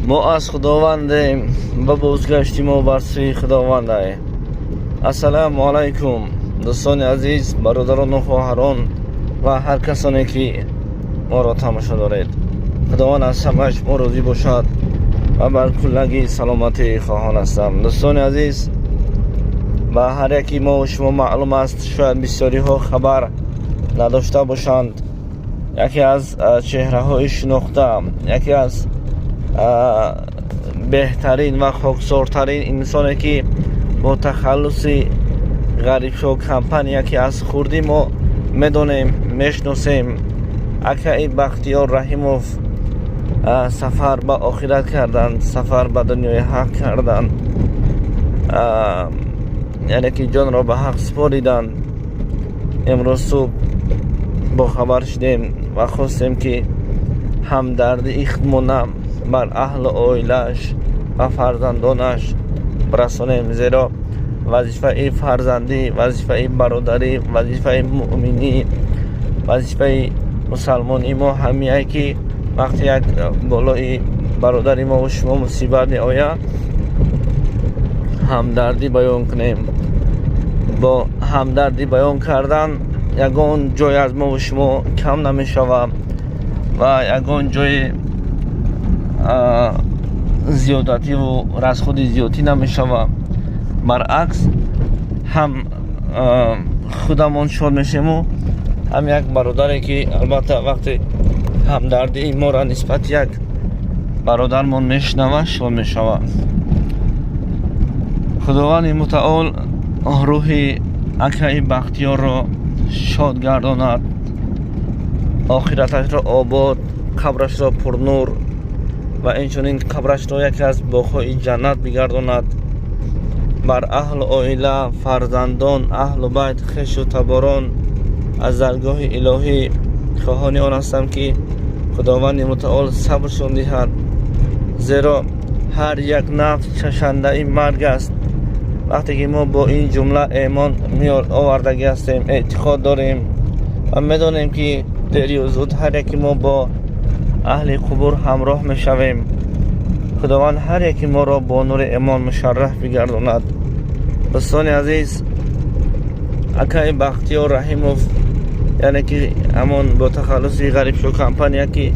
Мо аз Худовандем ва бозгашти мо бар сӯи Худованд. Ассалому алайкум, дӯстони азиз, бародарону хоҳарон ва ҳар касоне, ки моро тамошо доред. Худованд аз ҳамаи шумо розӣ бошад ва бар куллагӣ саломатӣ хоҳон ҳастам. Дӯстони азиз, ба ҳар яки мо шумо маълум аст, шояд бисёриҳо хабар надошта бошанд, яке аз чеҳраҳои шинохта, яке аз беҳтарин ва хоксортарин инсоне, ки бо тахаллуси Ғарибшо компания, ки аз хурдӣ мо медонем, мешиносем, акаи Бахтиёр Раҳимов сафар ба охират карданд, сафар ба дунёи ҳақ карданд, яъне ки ҷонро ба ҳақ супориданд. Имрӯз субҳ бохабар шудем ва хостем, ки ҳамдардии худмона бар аҳлу оилааш ва фарзандонаш расонем, зеро вазифаи фарзандӣ, вазифаи бародарӣ, вазифаи муъминӣ, вазифаи мусалмонии мо ҳамияе, ки вақте як болои бародари мо шумо мусибат меояд, ҳамдардӣ баён кунем. Бо ҳамдардӣ баён кардан ягон ҷой аз мову шумо кам намешавад ва ягон ҷои зиёдативу расходи зиёдтӣ намешавад. Баръакс, ҳам худамон шод мешавему, ҳам як бародаре, ки албатта вақте ҳамдардии моро нисбати як бародармон мешунавад, шод мешавад. Худованди мутаол рӯҳи акаи Бахтиёрро шод гардонад, охираташро обод, қабрашро пурнур ва инчунин қабрашро яке аз боғҳои ҷаннат бигардонад. Бар аҳлу оила, фарзандон, аҳлу байт, хешу таборон аз даргоҳи илоҳӣ хоҳони он ҳастам, ки Худованди мутаол сабршон диҳад, зеро ҳар як нафс чашандаи марг аст. Вақте ки мо бо ин ҷумла эмон овардагӣ ҳастем, эътиқод дорем ва медонем, ки дерю зуд ҳар яки мо бо аҳли қубур ҳамроҳ мешавем, Худованд ҳар яки моро бо нури эмон мушарраф бигардонад. Дӯстони азиз, акаи Бахтиёр Раҳимов, яъне ки ҳамон бо тахаллуси Ғарибшо компания, ки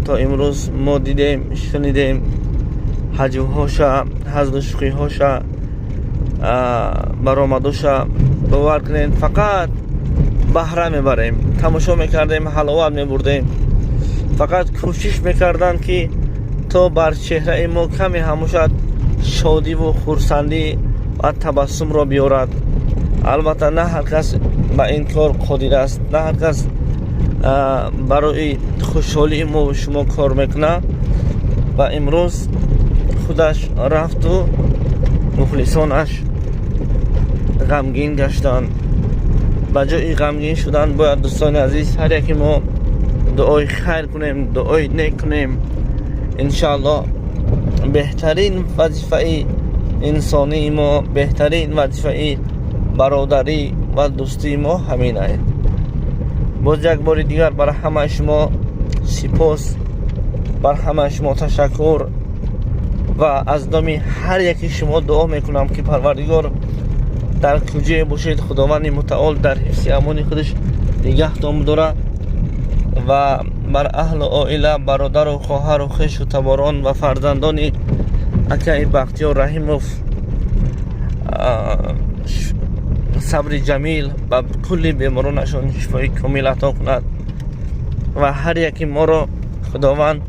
то имрӯз мо дидем, шунидем, ҳаҷвҳоша, ҳазлу шӯхиҳоша, баромадоша, бовар кунед, фақат баҳра мебарем, тамошо мекардем, ҳаловат мебурдем. Фақат кӯшиш мекарданд, ки то бар чеҳраи мо каме ҳамошад шодиву хурсандӣ ва табассумро биёрад. Албатта, на ҳар кас ба ин кор қодир аст, на ҳар кас барои хушҳолии мо шумо кор мекунад. Ва имрӯз худаш рафту мухлисонаш ғамгин гаштанд. Ба ҷои ғамгин шудан бояд, дӯстони азиз, ҳар яке мо дуои хайр кунем, дуои нек кунем. Иншааллоҳ, беҳтарин вазифаи инсонии мо, беҳтарин вазифаи бародарӣ ва дӯстии мо ҳамин аст. Боз як бори дигар бар ҳамаи шумо сипос, бар ҳамаи шумо ташаккур ва аз номи ҳар яки шумо дуо мекунам, ки Парвардигор, дар куҷое бошед, Худованди мутаол дар ҳифзи амони худаш нигаҳтон бидорад ва бар аҳлу оила, бародару хоҳару хешу таборон ва фарзандони акаи Бахтиёр Раҳимов сабри ҷамил, ба кулли беморонашон шифои комил ато кунад ва ҳар яки моро Худованд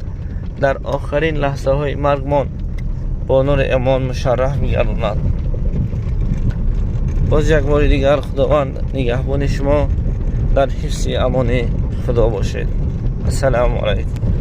дар охирин лаҳзаҳои маргмон бо нури имон мушарраф бигардонад. Боз як бори дигар, Худованд нигаҳбони шумо, дар ҳифзи амони Худо бошед. Ассалому алайкум.